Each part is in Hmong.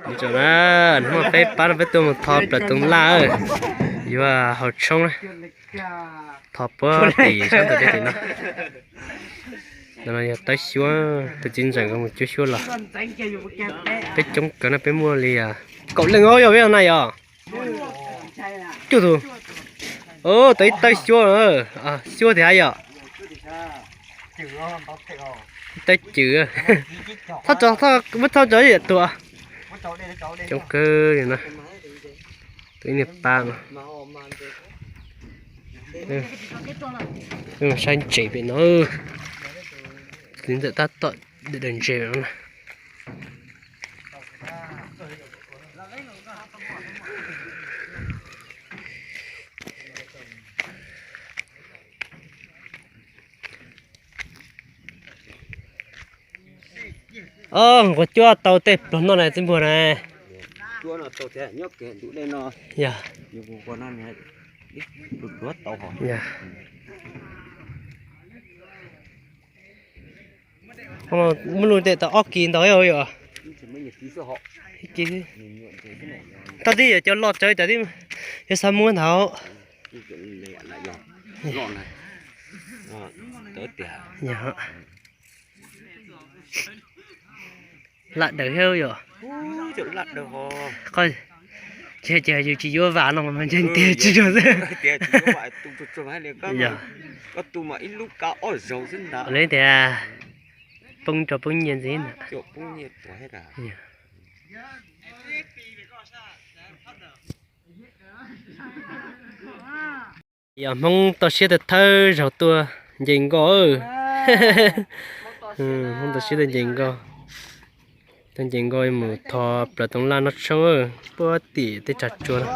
Hnub no peb pab no peb tuaj mus tho plaws toov laj, yuav haus tshoob na. Tho puag tim sab ntawm dej tim no. Ntawm no yog tawb xyuab, tus txiv ntxawm nkawd mus cuab xyuab los. Peb coob kawg no, peb muaj li kaum leej os, yog peb na yog cuaj tus. Tau ib tawb xyuab, xyuab tiag yom. Ib tawb cwm. Muab thauj tso ib yam tuaj. Coob kawg li no. Tus ib niag pab no. Saib ntses pem no. Txiv ntxawm tab tom daws ntses no na. Nquas cuab tau tej pluag noj na txiv npuag na. Yog. Muaj lub ntej tau ob kis ntau yom. Tau tib yam cov loj tsawv tas tib, yog xav muab nthav. Laj daws thiab yom. Ces yus tsis yuav vam no mas ntshe tiag tsis rau xwb. Yog. Li tias poob rau poob nyiaj ntxiv na. Yog Hmoob toj siab thawj thawj zaug tuaj nce nkoj. Hmoob toj siab tuaj nce nkoj. Tuaj nce nkoj mus tho plaws toov laj noj tshoob puag tim tej tsag tsua no.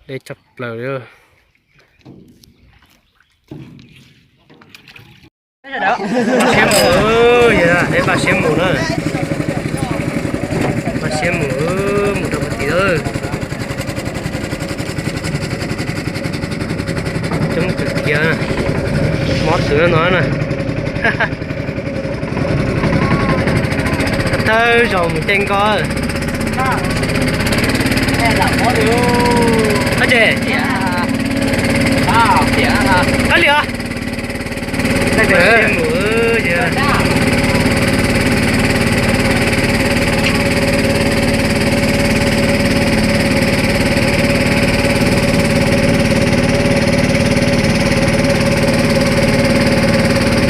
Deb tshaj plaws li. Siab mus, yog peb npaj siab mus na. Npaj siab mus, mus rau puag tim lawm. Coob kawg kiag, mob tus no na. Thawj zaug mus nce nkoj. Ab tsi, qab li os.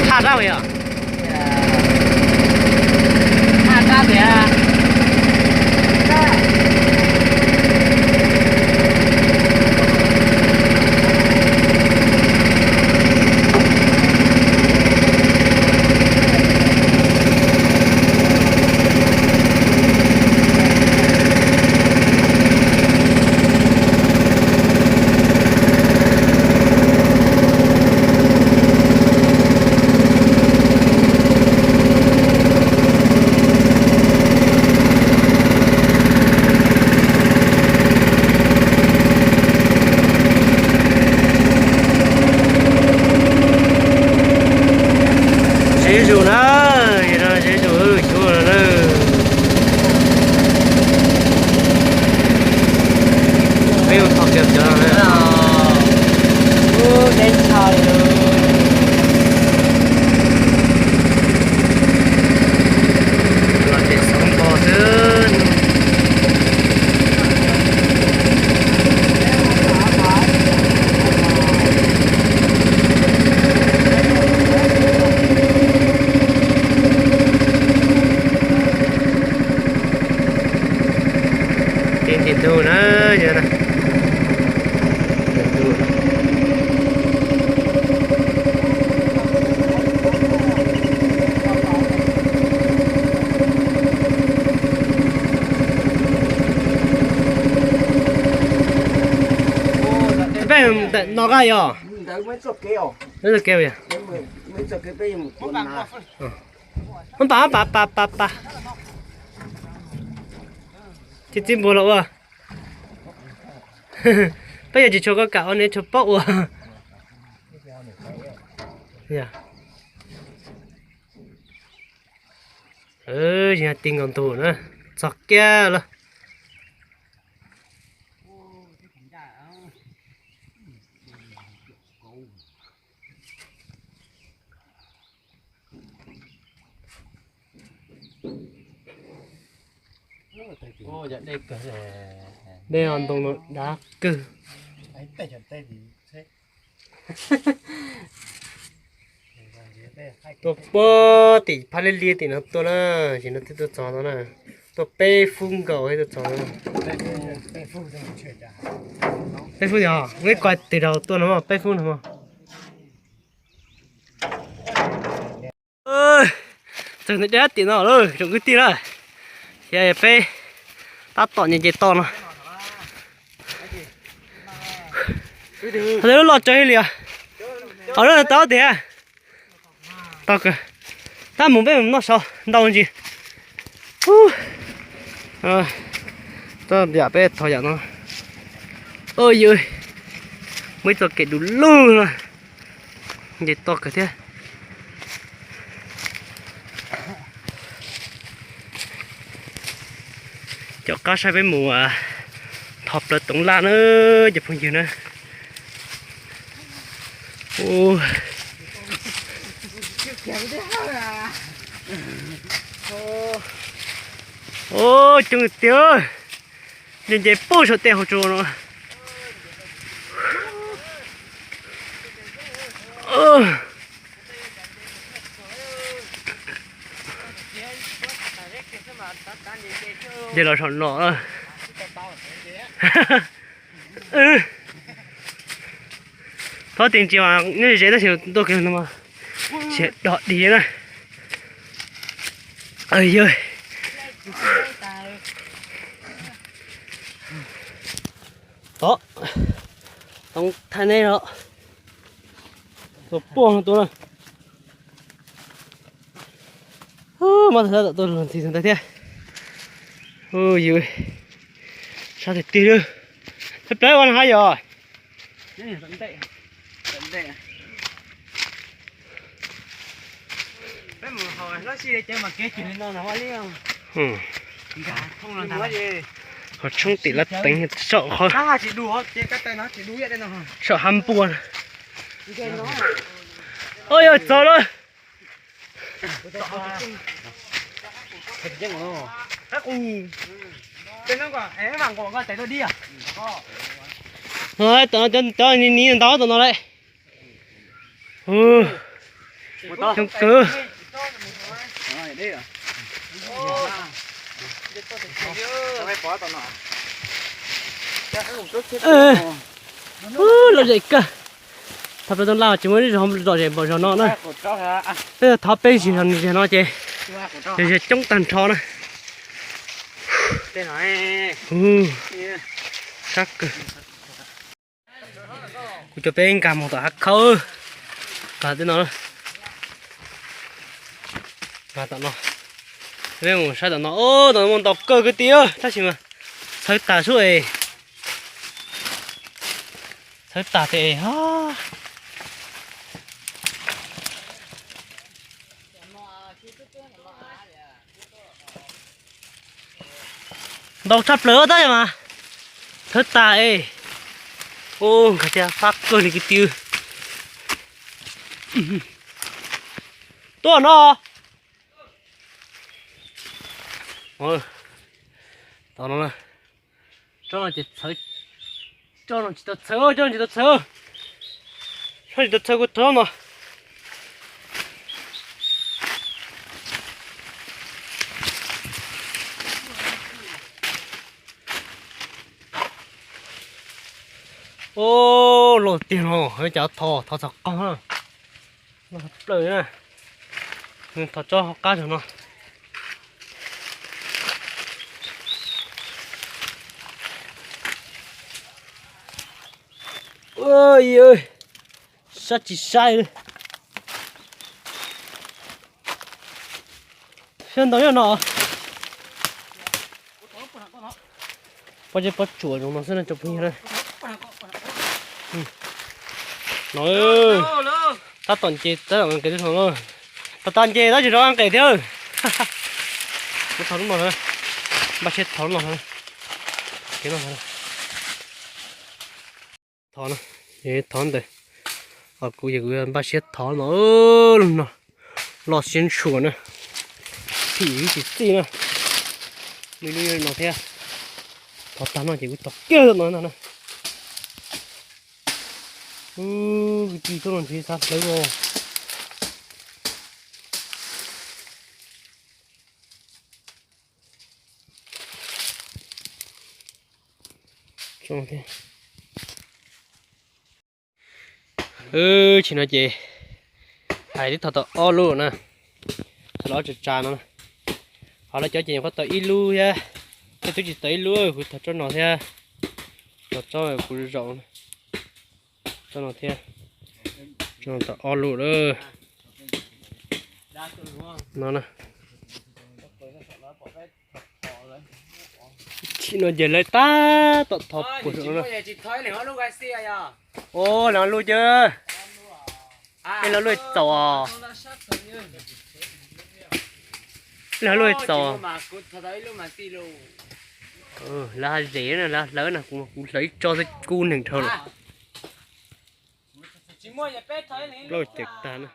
Haj rab yog. Sib zus na, sib zus xyuas na. Peb mus tho kiag cov no na. Ub, deb tshaj li. Los tseem xov npo xwb. Ces ntim ntug na, yog na. Peb ntawm no qab yog? Muab pam pam pam pam pam. Txij txij npua los ua. Peb yog tsis tshua koj kam ua ne tshua paub ua. Yog ti nkaus ntug na, txog kiag lawm. Dej ntoo no dav kawg. Tuaj puag tim phab liab liab tim no tuaj na, ces no twb tuaj txog no na. Tuaj peb fub nkaus tuaj txog no. Peb fub yog, muab ib ko twg rau tuaj no, peb fub no. Txog ntawm dej tim no lawm tsoom kwv tij na, thiab peb tab tom nce nce toj no. Lub loj tsawv li os. Hauv lub tau tiag. Tau kawg. Tab mus peb mus noj sau ntau ntsis. Txoj yam peb thov yam no. Oj yw, muaj ib txoj kev du lug na. Nce toj kawg thiab. Cov qab saib peb mus thov plaws toov laj na, cov phooj ywg na. Coob tiag, nce nce puag saum tej hauv tsuas no. Nce los saum no. Thov tias ntsis mas nyob ze tab sis tuaj kiag no mas tsis dog dig na. Tod, toov thaij neb os. Tus puaj no tus na. Muab tau tom tuaj ntxiv tus ntawd thiab. Yus sab tiag tiag li. Thaj plawv ua no hab yog. Qhov tshoob tim lab teev saum qhov, saum hab npua. Ua yog txog lawm. Cov ni ni ntau tom no lawm. Coob kawg. Lom zem kawg. Thov plaws toov laj tsis muaj ib zog lom zem npaum zog no na. Peb thov peb zig zog no ces zig coob tag nrho na. Sab kawg. Kuv coj peb nkag mus tom hav khawb, nkag tej no, nkag tom no, peb mus saib tom no. Tom no muaj ntau kawg kwv tij, tab sis mas txhawv tas sub es, txhawv tas tes es. Ntau tshaj plaws tab sis mas txhawv tas es. Nkag tiag fab kawg li kwv tij. Tuaj no. Tom no, tsob no ces txhawv, tsob no tsis tau txhawv, tsob no tsis tau txhawv, tsob tsis tau txhawv kuv tsob no. Loj tiag no, cov thov, thov txog qog na. Loj tshaj plaws na. Thov tsob hauv qab zog no. Sab tsis saib li. Sab ntau nyob no. Pob zeb pob tsuas zoo no xwb na tsoom phooj ywg na. No, tab tom nce, tab tom nqes tib no. Tab tom nce tab tsis rov nqes thiab. Kuv thov lub no, npaj siab thov lub no. Thov no, thov ntawd. Kuv yog kuv npaj siab thov no, lub no loj siab ntshua na. Phim ib tsis txij na. Muaj ib lub no thiab. Thov tag no ces kuv thov kiag no ntag na. Kwv tij tuaj no ntshe xav hlawv os. Tsis no ces hais twb thov tau ob lub na, los tsa tsa no. Ho lawv cov ces nyuam qhuav tau ib lub thiab, tej twb tsis tau ib lub, kuv thov tsob no thiab, los tsob kuv zaum tsob no thiab, tsob no tau ob lub lawm. No na. Tsis no ces lawv tab tom thov puas no. Ua lawv lub cawv, lawv lub txaus os. Lawv lub txaus. Lawv haj zem na, lawv hlawv na, kuv hlawv ib tsob xwb kub neeg dhau lawm. Plaub ces tag na.